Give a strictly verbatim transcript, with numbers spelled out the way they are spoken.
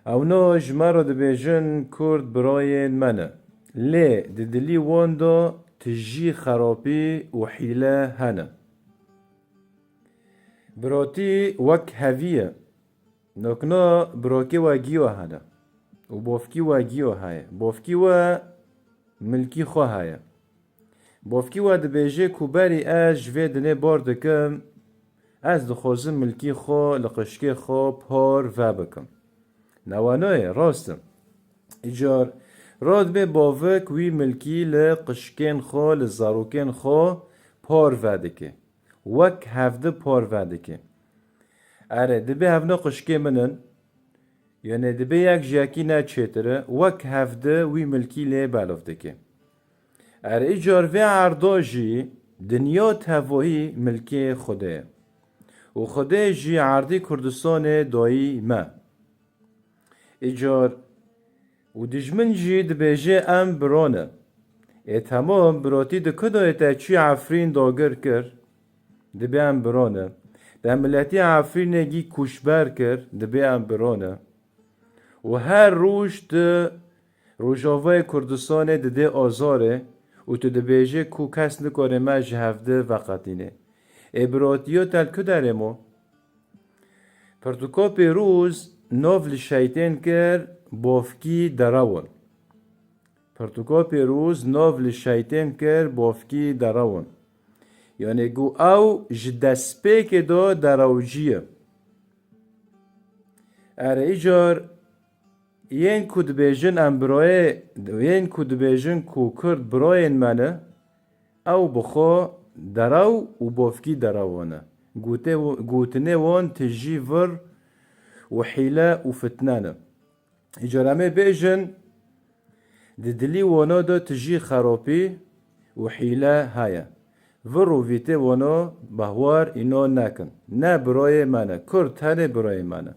Ewna ji me re dibêjin Kurd birayên me ne. Lê di dilî wan de tijî xerapî û hîle hene. Biratî wek hevî ye. Nokna birakê we giyo hene. Û bavkî we giyo heye. Bavkî we milkî xwe heye. Bavkî we dibêje ku berî ez ji vê dinê bar dikim, ez dixwazim milkî xwe li qişkê xwe par vebikim. Ne wano ye, rast e. Îcar radibê bavik wî milkî li qişkên xwe, li zarokên xwe par vedike. Wek hevdi par vedike. Erê, dibê hevna qişkê min in, yanê dibê yek ji yekî ne çêtir e, wek hevdi wî milkî lê belav dike. Erê, îcar vê erda jî dinya tevoyî milkê Xwedê ye. Û Xwedê jî erdî Kurdistanê dayî me. Îcar û dijmin jî dibêje em biro ne. Ê temam, biratî di ku de ye, te çi Efrîn dagir kir, dibê em biro ne. Te miletî Efrînê gî kûçber kir, dibê em biro ne. Û her roj di Rojavayê Kurdistanê didê azarê û tu dibêje ku kes nikare me ji hevdi veqetîne. Ê biratiyo te li ku derê mo? Pirtûka pêroz nav li şeytên kir, bavkî derewin. Pirtûka pêroz nav li şeytên kir, bavkî derewin. Yanê got ew ji destpêkê de derewcî ye. Erê, îcar yên ku dibêjin em birayê, yên ku dibêjin ku Kurd birayên me ne, ew bi xwe derew û bavkî derewan e. Gote-, gotinê wan tijî vir û hîle û fitne ne. Îcar em ê bêjin, di dilî wana de tijî xerapî û hîle heye. Vir û vîtê wana behwar îno nekin. Ne birayê me ne. Kurd tenê birayê me ne.